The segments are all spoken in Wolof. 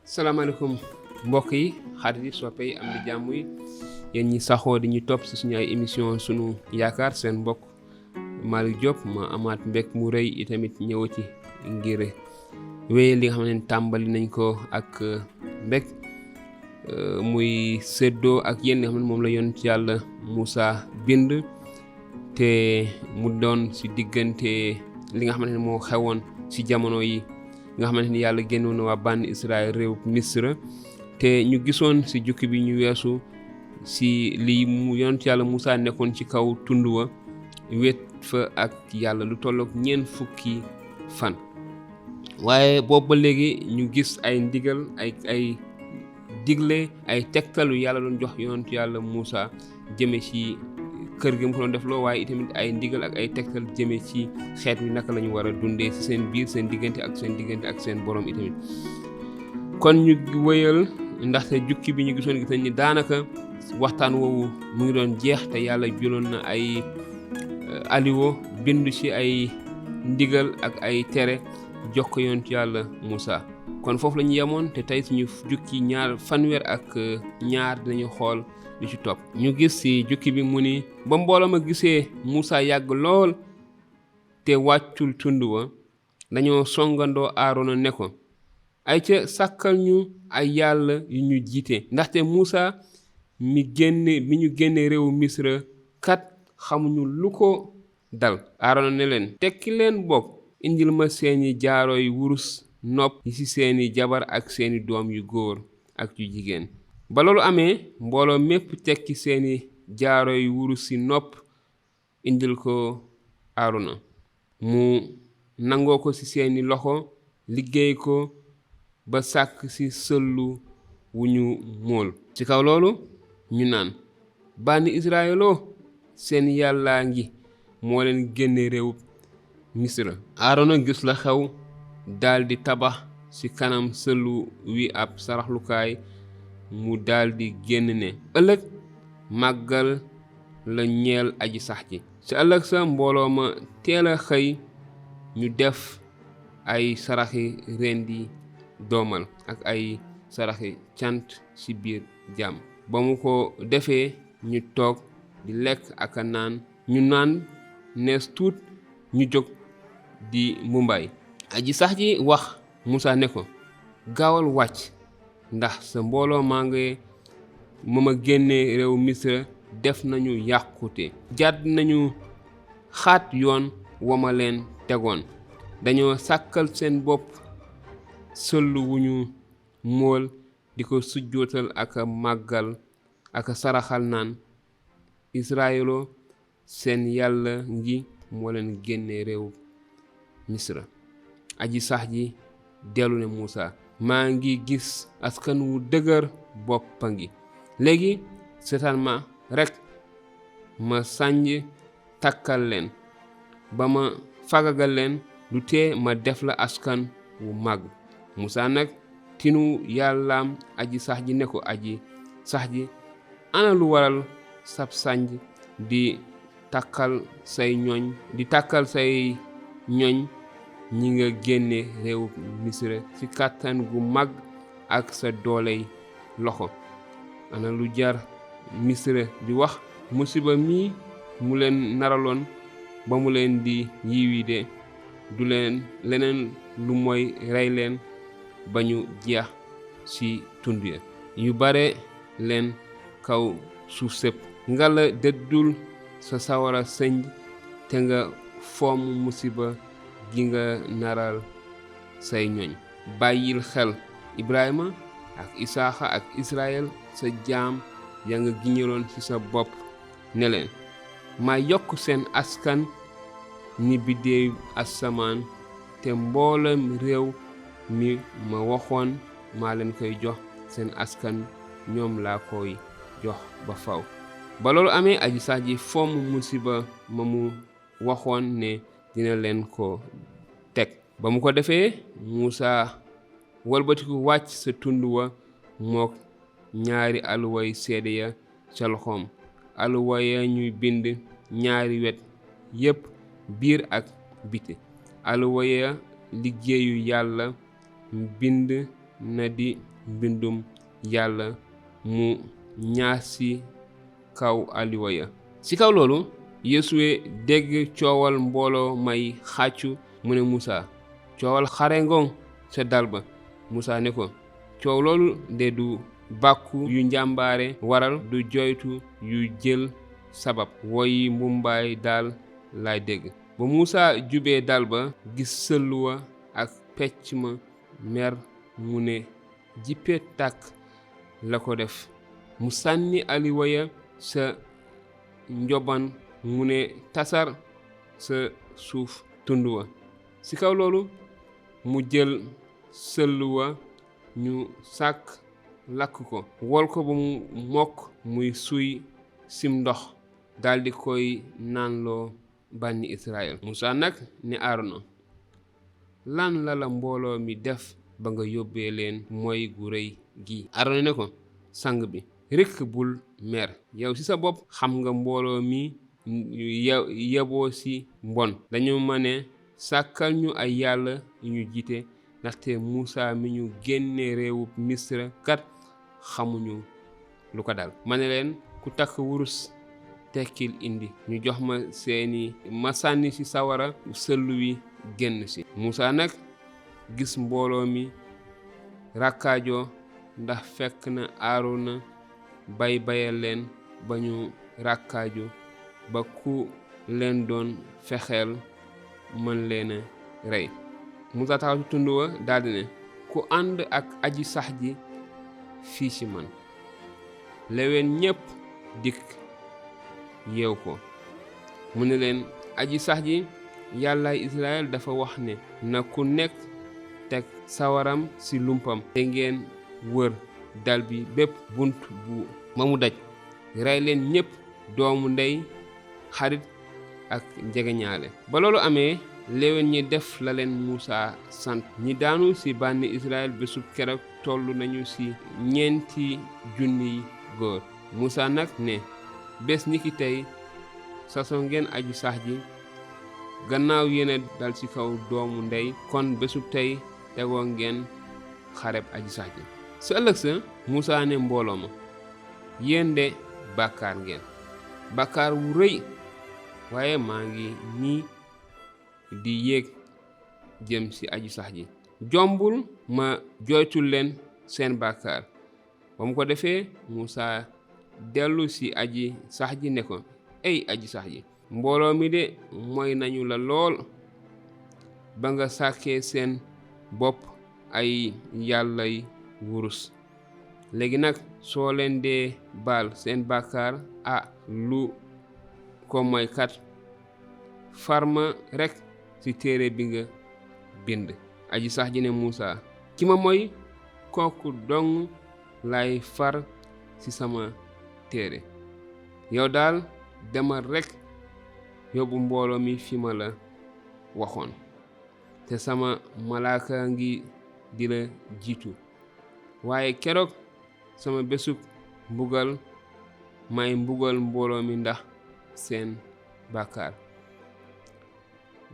salaamaaleykum mbokk yi xarit yi soppe yi am di jàmm yi yéen ñi saxoo di ñu topp si suñu ay émission sunu yaakaar seen mbokk Malick Diop ma amaat mbég mu rëy itamit ñëwati ngir wéyal li nga xam ne tàmbali nañ ko ak mbég muy séddoo ak yéen nga xam ne moom la yonent yàlla Moussa bind te mu doon si diggante li nga xamante ne moo xewoon si jamono yi nga xamante ni yàlla génnoon na waa Bànni Israyil réewum Misra te ñu gisoon si jukki bi ñu weesu si lii mu yonent yàlla Musaa nekkoon ci kaw tund wa wét fa ak yàlla lu tollook 4 fukki fan waaye boobu ba léegi ñu gis ay ndigal ay digle ay tegtalu yàlla doon jox yonent yàlla Musaa jëme ci kër gi mu ko doon def loo waaye itamit ay ndigal ak ay tegtal jëme ci xeet wi naka la ñu war a dundee ci seen biir seen diggante ak seen borom itamit kon ñu wëyal ndaxte jukki bi ñu gisoon gis nañ ni daanaka waxtaan woowu mu ngi doon jeex te yàlla jëloon na ay aliwo bind ci ay ndigal ak ay tere jox ko yonent yàlla Musaa kon foofu la ñu yemoon te tey suñu jukki fanweer ak ñaar dinañu xool li ci topp ñu gis ci jukki bi mu ni ba mbooloo ma gisee Musaa yàgg lool te wàccul tund wa dañoo songandoo Aaróona ne ko Ayca sàkkal ñu ay yàlla yu ñu jiite ndaxte Musaa mi ñu génne réewu Misra kat xamuñu lu ko dal. Aaróona ne leen Tekkileen boog indil ma seeni jaaroy wurus nopp yi ci seeni jabar ak seeni doom yu góor ak yu jigéen. ba loolu amee mbooloo mépp tekki seeni jaaroy wurus ci nopp indil ko Aaróona mu nangoo ko ci seeni loxo liggéey ko ba sàkk ci sëllu wu ñu mool. ci kaw loolu ñu naan Bànni Israyiloo seen yàllaa ngi moo leen génne réew Misra. Aaróona gis la xew daldi tabax ci kanam sëllu wi ab saraxlukaay mu daldi génn ne ëllëg màggal la ñeel aji sax ji. ci ëllëg sa mbooloo ma teel a xëy ñu def ay saraxi rendi-dóomal ak ay saraxi cant ci biir jàmm. ba mu ko defee ñu toog di lekk ak a naan ñu naan nees tuut ñu jóg di mbumbaay. aji sax ji wax Musaa ne ko gaawal wàcc ndax sa mbooloo maa ngi ma génne réew Misra def nañu yàqute jàdd nañu xaat yoon wama leen tegoon dañoo sàkkal seen bopp sëllu wu ñu mool di ko sujjootal ak a màggal ak a saraxal naan Israyiloo seen yàlla ngi moo leen génne réew Misra. aji sax ji dellu ne Musaa maa ngi gis askan wu dëgër boppa ngi léegi seetaan ma rekk ma sànj takkal leen ba ma fagagal leen du tee ma def la askan wu màgg. Musaa nag tinu yàllaam aji sax ji ne ko aji sax ji ana lu waral sab sànj di takkal say ñoñ ñi nga génne réew Misra ci kàttan gu mag ak sa dooley loxo. ana lu jar Misra di wax musiba mi mu leen naraloon ba mu leen di yiwi de du leen leneen lu mooy rey leen ba ñu jeex ci tund ya yu bare leen kaw suuf sépp nga la dëddul sa sawara sënj te nga fomm musiba gi nga naral say ñoñ. bàyyil xel Ibrahima ak Isaaxa ak Israyil sa jaam ya nga giñaloon ci sa bopp ne leen ma yokk seen askan ni biddéew asamaan te mboolem réew mi ma waxoon maa leen koy jox seen askan ñoom laa koy jox ba faw. ba loolu amee aji sax ji fomm musiba ma mu waxoon ne dina leen ko teg. ba mu ko defee Musaa walbatiku wàcc sa tund wa mook ñaari aluway seede ya ca loxoom. aluwa ya ñuy bind ñaari wet yépp biir ak biti. aluwa ya liggéeyu yàlla bind na di mbindum yàlla mu ñaar ci kaw aliwa ya. ci kaw loolu Yosuwe dégg coowal mbooloo may xàccu mu ne Musaa, coowal xare ngoŋ ca dal ba. Musaa ne ko, coow loolu de du bàkku yu njàmbaare waral, du joytu yu jël sabab, woyi mbumbaay daal lay dégg. ba Musaa jubee dal ba gis sëlluwa ak pecc ma, mer mu ne jippe tàkk la ko def. mu sànni aliwa ya sa njoban mu ne tasar sa suuf tund wa. ci kaw loolu mu jël sëlluwa ñu sàkk lakk ko, wol ko ba mu mokk muy suy sim ndox, daldi koy naanloo bànni Israyil. Musaa nag ne Aaróona, lan la mbooloo mi def ba nga yóbbee leen mooy gu rëy gi? Aaróona ne ko, sang bi, rekk bul mer, yow ci sa bopp xam nga mbooloo mi yeboo ci mbon. dañu ma ne sàkkal ñu ay yàlla yu ñu jiite, ndaxte Musaa mi ñu génne réewum Misra kat xamuñu lu ko dal. ma ne leen, ku takk wurus tekkil indi, ñu jox ma sànni ci sawara sëllu wi génn ci. Musaa nag gis mbooloo mi rakkaajoo, ndax fekk na Aaróona bayal leen ba ñu rakkaaju, ba ku leen doon fexeel mën leen a rey. Musaa taxaw ci tund wa daldi ne, ku ànd ak aji sax ji fii ci man. leween ñépp dikk yeew ko. mu ne leen, aji sax ji yàllaay Israyil dafa wax ne, na ku nekk teg sawaram ci lumpam, te ngeen wër dal bi bépp bunt bu ma mu daj. rey leen ñépp, doomu ndey, xarit ak njegeñaale. ba loolu amee, léwén ñi def la leen Musaa sant. ñi daanu ci bànni Israyil bésub keroog tollu nañu ci 4,000 góor. Musaa nag ne, bés ni ki tey sasoo ngeen aji sax ji, gannaaw yéena dal ci kaw doomu ndey, kon bésub tey tegoo ngeen xareb aji sax ji. su ëllëg sa Musaa ne mbooloo ma, yéen de bàkkaar ngeen, bàkkaar wu rëy, waaye maa ngi nii di yéeg jëm ci aji sax ji. jombul ma jooytul leen seen bàkkaar. ba mu ko defee, Musaa dellu ci aji sax ji ne ko, ey aji sax ji, mbooloo mi de mooy nañu la lool ba nga sàkkee seen bopp ay yàllay wurus. léegi nag soo leen dee baal seen bàkkaar, lu ko mooy kat farma rekk ci téere bi nga bind. aji sax ji ne Musaa, ki ma mooy kooku dong lay far ci sama téere. yow daal demal rekk yóbbu mbooloo mi fi ma la waxoon, te sama malaaka ngi di la jiitu. waaye keroog sama bésub mbugal may mbugal mbooloo mi ndax seen bàkkaar.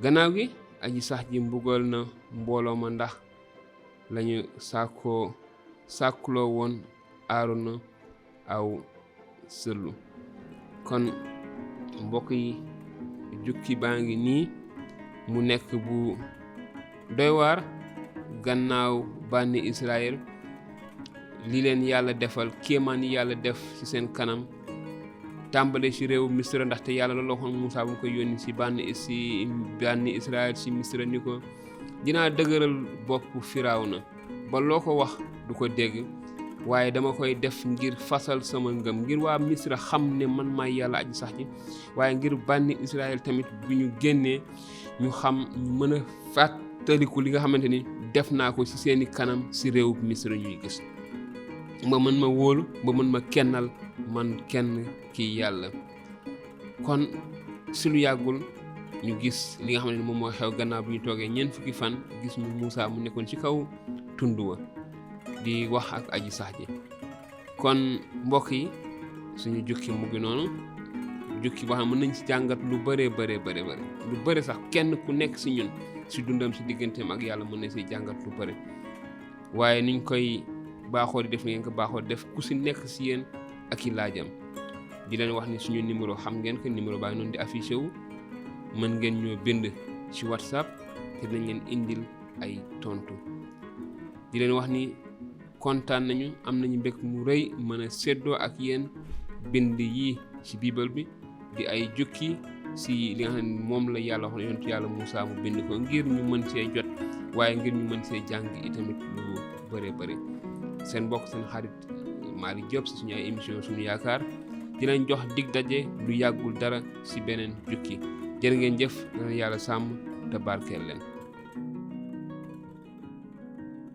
gannaaw gi aji sax ji mbugal na mbooloo ma ndax lañu sàkkuloo woon Aaróona aw sëllu. kon mbokk yi, jukki baa ngi nii mu nekk bu doy waar. gannaaw bànni Israyil li leen yàlla defal, kéemaan yi yàlla def ci seen kanam, tàmbale ci réewum Misra, ndaxte yàlla loolu waxoon Musaa bu mu koy yónni ci bànni Israyil ci Misra ni ko, dinaa dëgëral bopp Firawna ba loo ko wax du ko dégg, waaye dama koy def ngir fasal sama ngëm, ngir waa Misra xam ne man maay yàlla aji sax ji, waaye ngir bànni Israyil tamit bu ñu génnee ñu xam, ñu mën a fàttaliku li nga xamante ni def naa ko ci seeni kanam ci réewum Misra ñuy gis, ba mën ma wóolu, ba mën ma kennal man kenn kii yàlla. kon ci lu yàggul ñu gis li nga xamante ni moom moo xew gannaaw bi ñu toogee 4 fukki fan, gis ñu Musaa mu nekkoon ci kaw tund wa di wax ak aji sax ji. kon mbokk yi, suñu jukki mu ngi noonu, jukki boo xam mën nañ ci jàngat lu bëree lu bëri sax. kenn ku nekk ci ñun ci dundam ci digganteem ak yàlla mën na ci jàngat lu bëri, waaye niñ koy baaxoo di def ngeen ko baaxoo def ku si nekk si yéen ak i laajam. di leen wax ni suñu numéro xam ngeen ko numéro baa ngi noonu di affiché wu mën ngeen ñoo bind ci WhatsApp te dinañ leen indil ay tontu. di leen wax ni kontaan nañu am nañu mbég mu rëy mën a séddoo ak yéen bind yi ci biibal bi di ay jukki si li nga xam ne moom la yàlla wax yonent yàlla Musaa mu bind ko ngir ñu mën see jot waaye ngir ñu mën see jàng itamit lu bëree bëri. seen mbokk seen xarit Malick Diop si suñu ay émission suñu yaakaar dinañ jox dig daje lu yàggul dara si beneen jukki. jërë ngeen jëf dana yàlla sàmm te barkeel leen.